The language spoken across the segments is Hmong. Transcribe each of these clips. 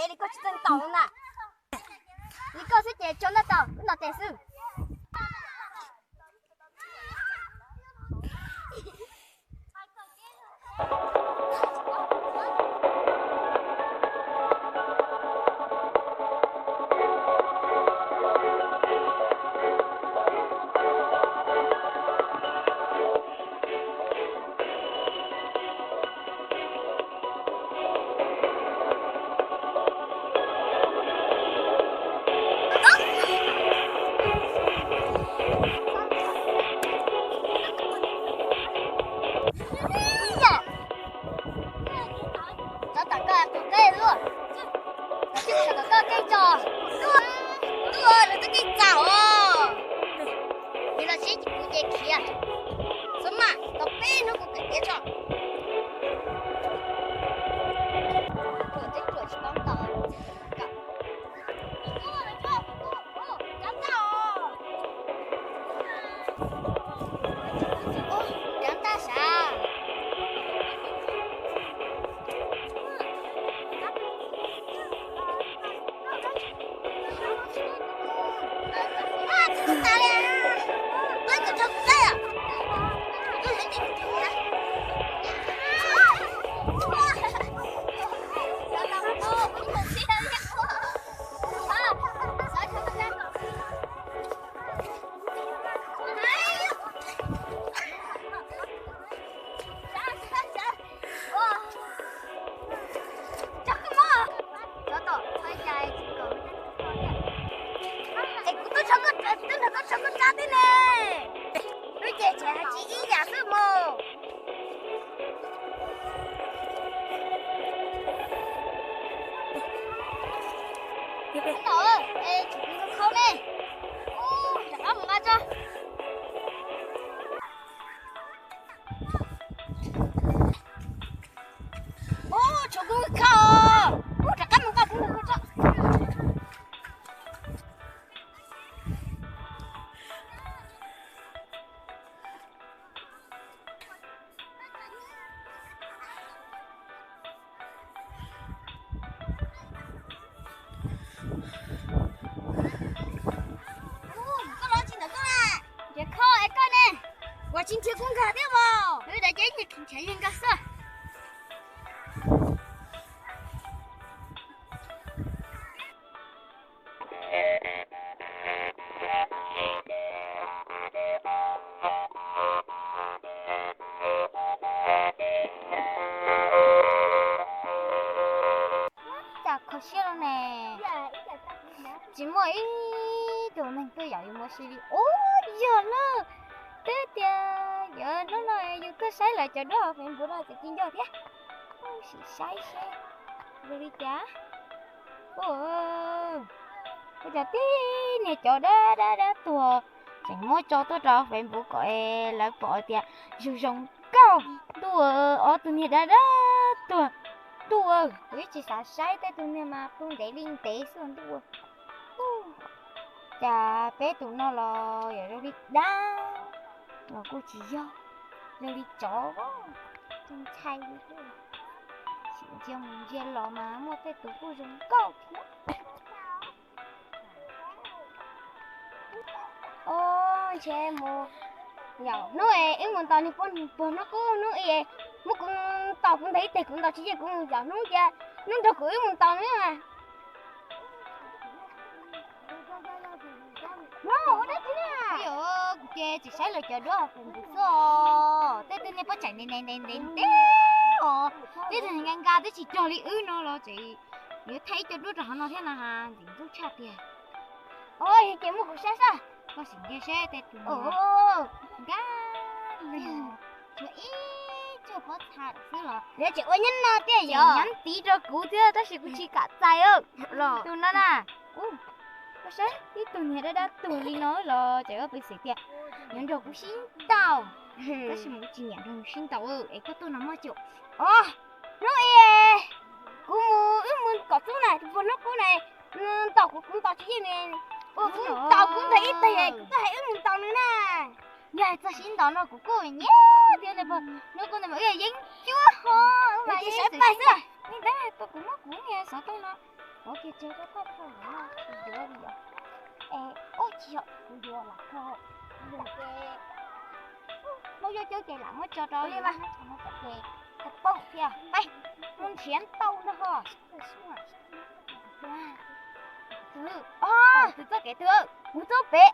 Li koj tsis txeev tau na. Li koj xwb ces tso ntaj tau, wb ntaus tes xwb. Cov tom koj qhov qeb luaj, cov tom koj keej tso. Tuaj, tuaj, lawv twb keej txaus os. Yog los sib kuv ces khiav. Xub mam tau peb hnub kuv kawm tiav tso. Ruam twb ruam tsis paub tau. Cov ntaj sav. Es kuv twb nrog koj, twb nrog koj tshov koj rab tib ne. Lub cev tseem hais tsis ib yam xwb mus. Tau, es tsis kuv khau ne. Ub, rov qab mus nqa tso. Ub, tshuav kuv khau. Ub, rov qab mus nqa kuv khau tso. Koj los tsis ntawm koj na. Ces kho es koj ne. Ua tsis nrhiav kuv nkag thiab mas. Wb daim ceb nyias nrhiav nkag xwb. Cas kho siab lawm ne. Tsis muaj ib tug neeg tuaj yaum yus ua si li. Ub, yog lawm. Twb tias yog hnub no yus tuaj saib lawv cov duab hauv Facebook no txawm ci nco thiab. Sim saib seb zoo li cas. Ua cas tib niag cov dab dab dab tuag tseem muab tso tuaj rau Facebook kom lawv pom tias zoo zoo nkauj. Ntuj, ob tug niag dab dab tuag. Ntuj, kuv ib tsis xav saib tej tug niag mas tu ntev li ntev xwb ntuj. Cas peb tus no los yog zoo li dab los kuj tsis yog, zoo li tsov, ntshai li. Sim ntsia mus ntsia los mas muaj tej tus kuj zoo nkauj thiab. Ntshe mus yaum hnub wb mus ntaus niag pog hnub qub hnub i, muab kuv ntaus kuv ntawm ib teg kuv ntaus tsis yeej kuv mus yaum hnub cia, hnub nrog kuv wb mus ntaus na. Ua dab tsi na? Kuv ces tsis saib lawv cov duab Facebook xwb os. Tej tug niag poj tsam ntev ntev ntev ntev os, tej tug nka nka twb tsis cog li wb no los tseem yuav thaij ib co duab rau hauv no thiab na, ntxim ntxub tshaj tiag. Ua ces muab kuv saib saib. Koj sim ntsia seb tej tug nka nka li, tshuav ib tsuag pob txha xwb los. Yuav tseem ua nyab no tiag yog? Nyab tiv rau kuv thiab tab sis kuv tsis kam txais los. Tus no na, koj saib ib tug niag dab dab tuag li no los tseem ua pes xwm tias yuav nrog kuv sib ntaus. Tab sis mas kuv tsis nyiam nrog nws sib ntaus es koj tuaj no mog caum. Os, hnub i kuv mus wb mus kom txub na, tus pog hnub qub na, ntaus kuv kuv ntaus tsis yeej, kuv ntaus kuv ntawm ib teg kuv twb hais wb mus ntaus nws na. Yog hais txog sib ntaus no kuv kuj nyiam thiab, hnub qub ntawd mas wb yeej cuab ho, wb mas yeej saib pais xwb. Tus kuv muab kuv niag xov tooj no Ov, kiag tseg rau tag dhau no tsis yuav li os. Es ub, tsis yog, kuv yuav lam dhau. Yog ces hnub yuav coob ces lam muab tso rau li mas, ces tag poob thiab. Peb mus nrhiav ntau no ho. Twg txoj kev twg? Kuv txoj pem.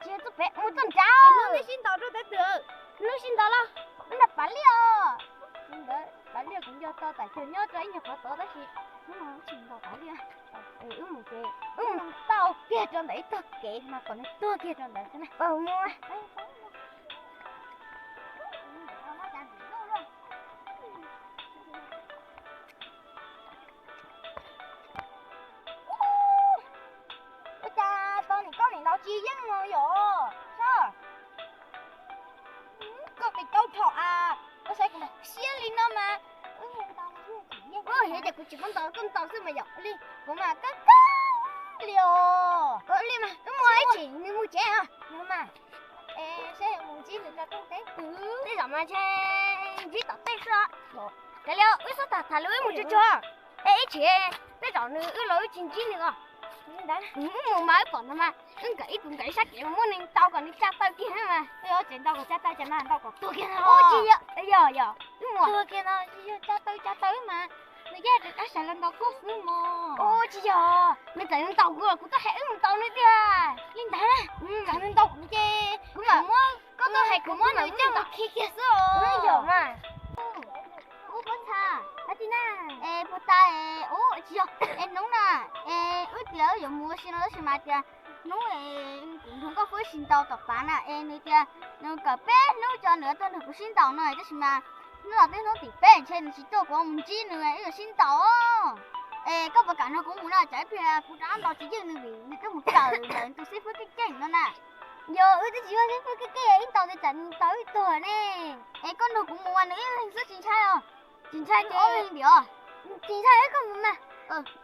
Tsis yog txoj pem, mus txoj nrad. Hnub sib ntaus rau tab twg? Hnub sib ntaus los nram Pav Liaj os. Ntawd Pav Liaj kuv nco tau tas cog nyob rau ib nyuag qhov tod tab sis hnub no tsis ntaus Pav Liaj. Wb mus ces wb mus tau kiag rau ntawm ib tog kev mas kom nws tuag kiag rau ntawd xwb na. Mus. Ua cas tau niam koj niam laus tsis yeej no yom? Sab, koj tes cau thaum a, koj saib kuv mas siab li no mas. Ua yog ces kuv tsis paub ntaus, koj ntaus xwb mas yom. Li kuv mas kab kab li os. Li mas wb mus ib chim nws mus tsev os. Yog mas, es saib mus ntsib nws rau rooj teb. Tej zaum mas ntshe ntsib tom tej xwb. Kav liam, wb xub tham tham lus wb mus tsuag tsuag. Es ib chim tej zaum nws wb los wb tsis ntsib nws os. Wb mus mas wb pom ntag mas wb nkawd ib tug nkawd ib sab kev mus muab nws ntaus kom nws tsa taw kiag mas. Tseem ntaus kom tsa taw ces mas ntaus kom tuag kiag no. Tsis yog, yog, yog, wb mus tuag kiag no, yog tsa taw tsa taw mas nws yeej rov qab sawv los ntaus koj xwb mog. Tsis yog, nws txawm ntaus kuv los kuv twb hais wb mus ntaus nws tiag. Li ntawd, txawm nws ntaus kuv ces kuv mam muab, koj twb hais kuv muab nws coj mus khi kiag xwb os. Yog mas. Ub, Pob Txha, hab ti na. Es puag ta, ub, tsis yog, es hnub na, es wb tias wb yuav mus ua si no tab sis mas tias hnub es kuv nrog koj Fwb sib ntaus tom pav na es nws tias nws kawm peb hnub tso nws tuaj nrog kuv sib ntaus no tab sis mas hnub no twb hnub tim peb ntshe nws tsis tuaj, kuv mus ntsib nws wb yuav sib ntaus. Es koj puas kam nrog kuv mus no, tsam ib pliag kuv rov qab ntaus tsis yeej nws vim nws twb mus kawm ntawm tus xib fwb keej keej no na. Yog wb twb tsis muaj xib fwb keej keej ib ntaus ces tsam nws ntaus wb tuag ne. Es koj nrog kuv mus mas nws ib leeg xwb tsis ntshai os? Tsis ntshai ces ob leeg ntiag. Tsis ntshai, koj mus mas.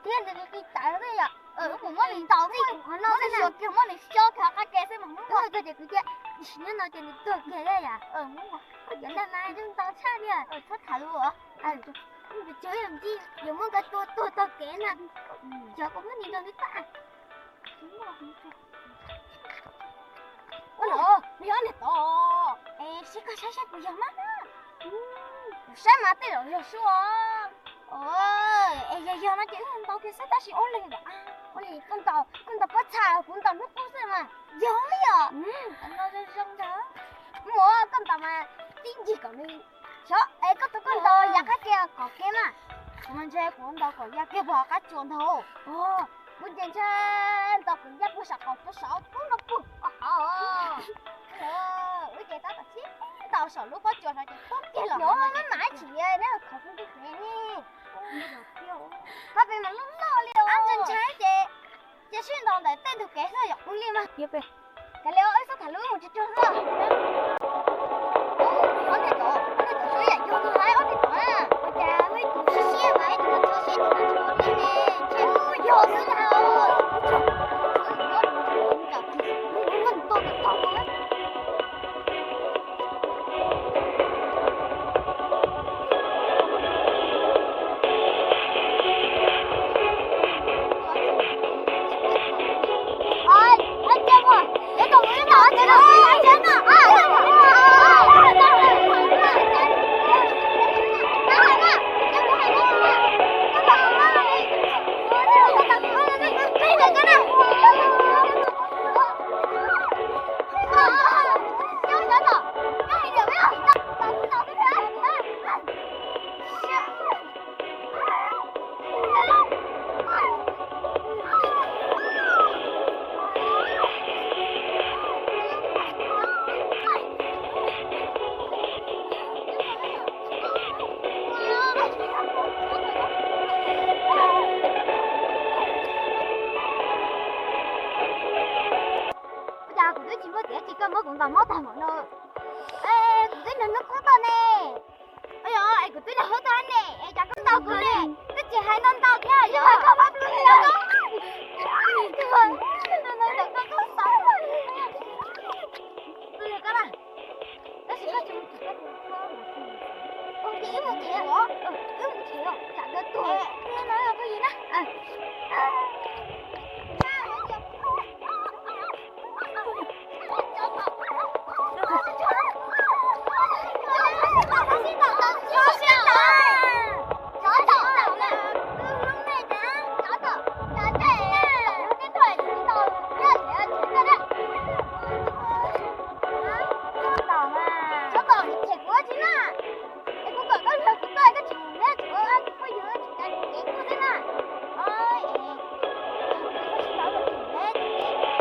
Thiab nws li tawv xwb yom. Wb mus muab nws ntaus txij qhov no xwb na, muab nws xyob kiag qab ke xwb mas muab tuag ces kuv cia, nyob no ces nws tuag kiag thiab yom. Koj cov ntaj mas zoo ntaus tshaj li. Txhob tham lus os. Yuav muab nkawd tua tuag tog kev na. Yog koj muab nws nrog nws tag. Ua los, nws yog ob niag tod. Es seb koj saib saib puas yog mas. Kuv saib mas tej zaum yog sua. Es yog yog no ces wb ntaus kiag xwb tab sis ob leeg ntawm, ua li koj ntaus, koj ntaus Pob Txha, kuv ntaus Hnub Qub xwb mas. Yog li os. No zoo zoo ntag. Mus, koj ntaus mas tib ncig kom nws xyov, es koj tus koj ntaus yav qab ke kom kev mas. Kuv mas ntshe kuv ntaus kom yav kiag puag qab tsuas ntag. Kuv ces ntshe ntaus kom yav puag saum qaum puag saum pub no puag qhov. Wb ces tab tom sib ntaus saum lub pob tsuas no ces poob kiag los. Nyob maj mam ib chim neb khov pub ntuj kev ne. Pab pem mas loj loj li os. Ntshai ces, ces sib ntaus ntawm tej ntug kev xwb yom. Ua li mas. Kav liam, wb xub tham lus mus tsuag tsuag xwb. Ob niag tod, ob niag tod xwb yam yog tus hais ob niag tod na. Ua cas muaj ib tug siab siab mas ib tug txho siab ib tug txho siab ne. Yog xwb na. Ua cas kuv twb tsis muaj tiab tsis koj muab kuv ntaus mob tag npaum no. Es kuv twb nrog Hnub Qub tau ne. Yog es kuv twb nrog Hnub tau ne, es cas koj ntaus kuv ne? Twb tsis hais ntau ntau thiab, yog koj pab tus li los. Tus yog koj na. Tab sis koj tsis mus tsis koj tus koj mus tsis. Wb mus tsev os, wb mus tsev os, tsam nkawd tuag. Koj yig na. Es kuv kom koj nrog kuv tuaj, koj tsis mus neb, tsis ua tus phooj ywg tsis tas kev tuaj thiab na. Oi, es koj sib tau los tseem neb,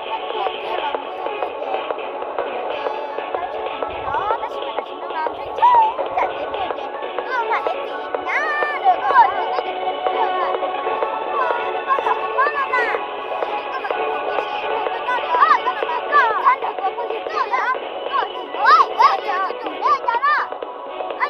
tab sis mas tam sim no los ntshe ntshe tsam kev tuaj ces wb mam ev txim nyab lawm koj, koj tsis mob no na. Koj mam mus ua si, koj nrog koj phooj ywg tuaj, koj tsis ua tus neb cas na. Ua cas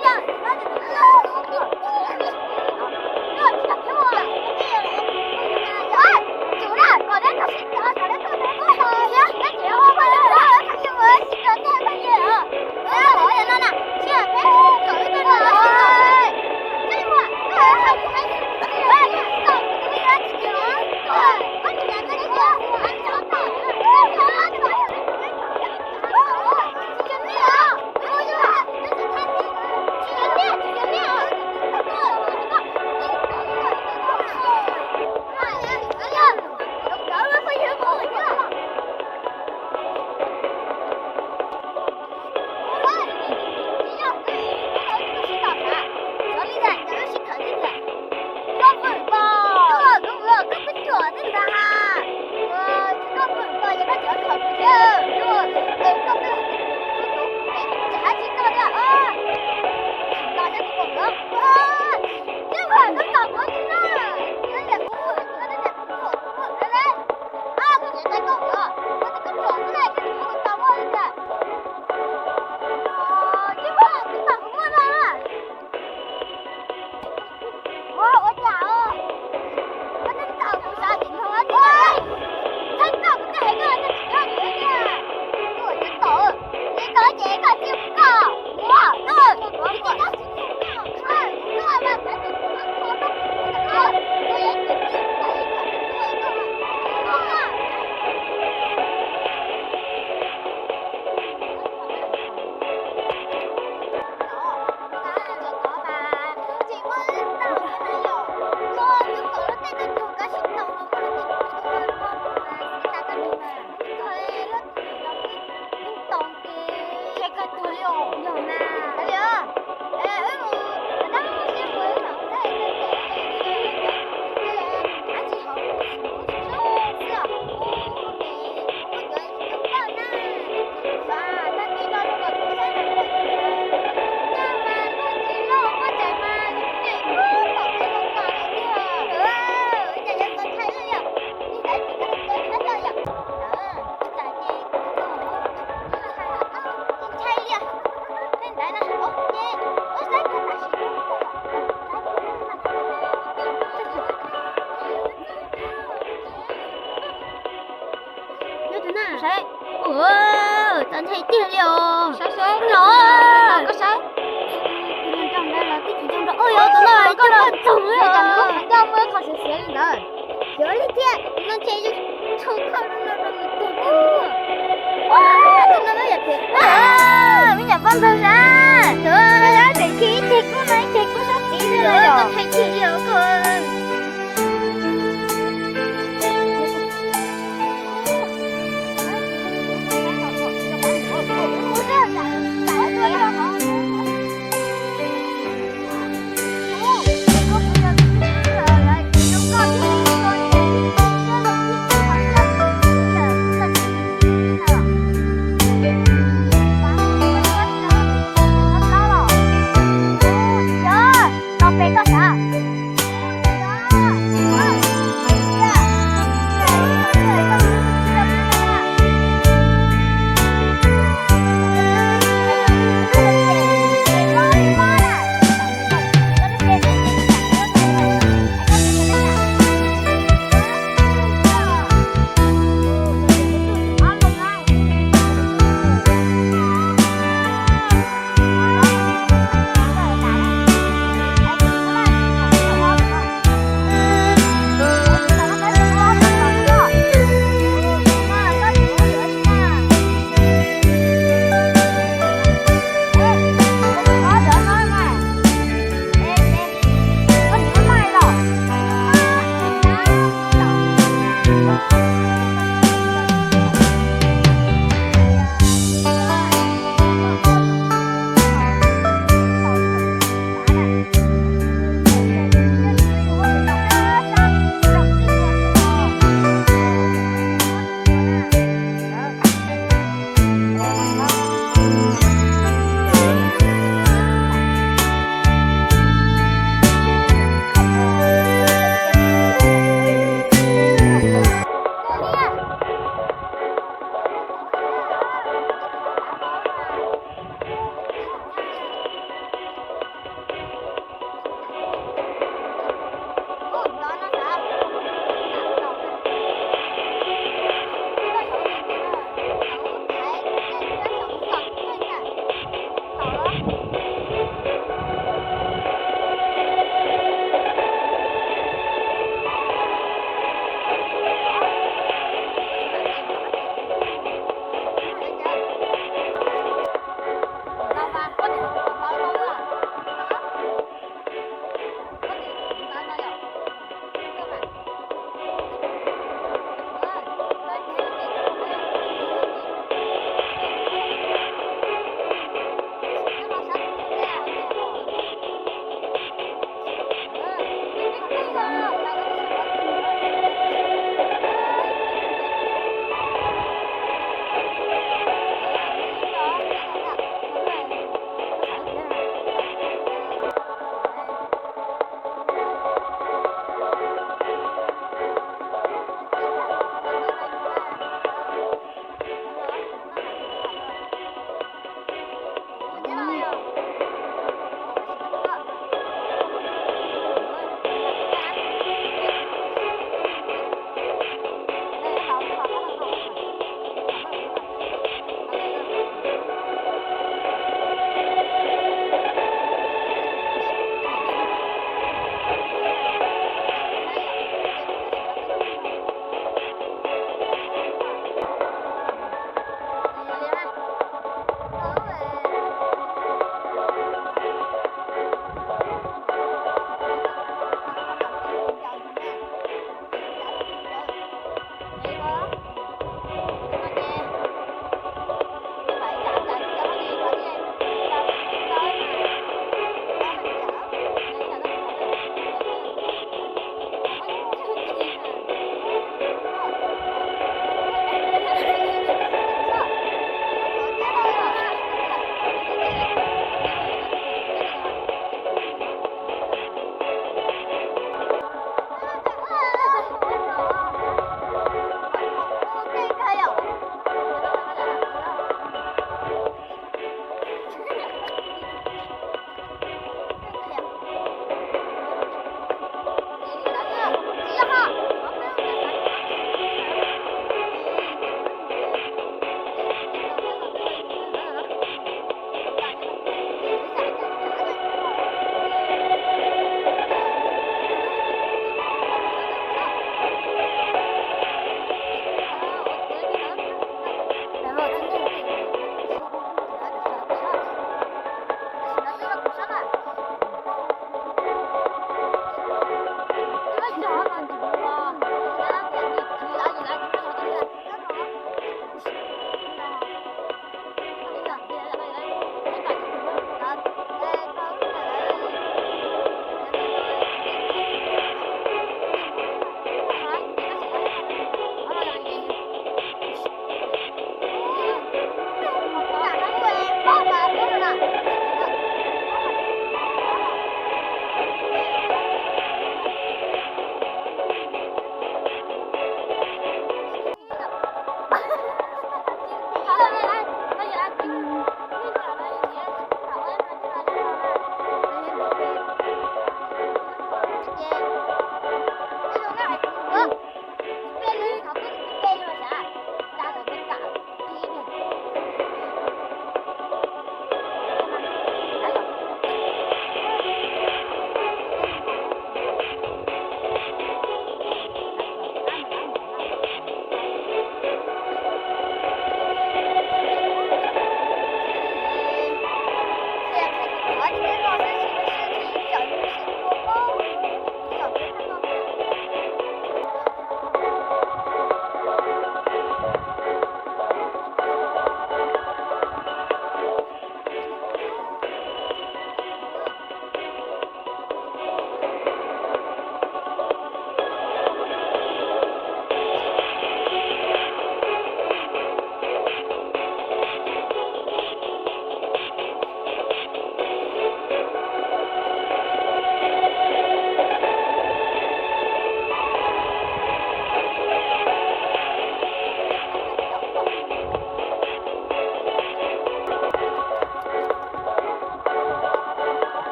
os? Koj twb tau kuv xav tsis dhau tiag. Txheeb koj kuv twb hais koj tsis koj kuv tiag. Kuv tsis tau, tsis tau ces koj tsis koj. Ua, ua, ua, ua. Saib, txaus ntshai tiag li os. Saib, saib, los koj saib. Tus niag nraug ntawd los twb tsis zoo nraug. Ua yog tus no koj txog, koj muaj qhov xiav xiav li ntawd. Xyov li thiab, tus no ntshe yeej tshuav koj no rau nws tuag kiag. Tus no yog tias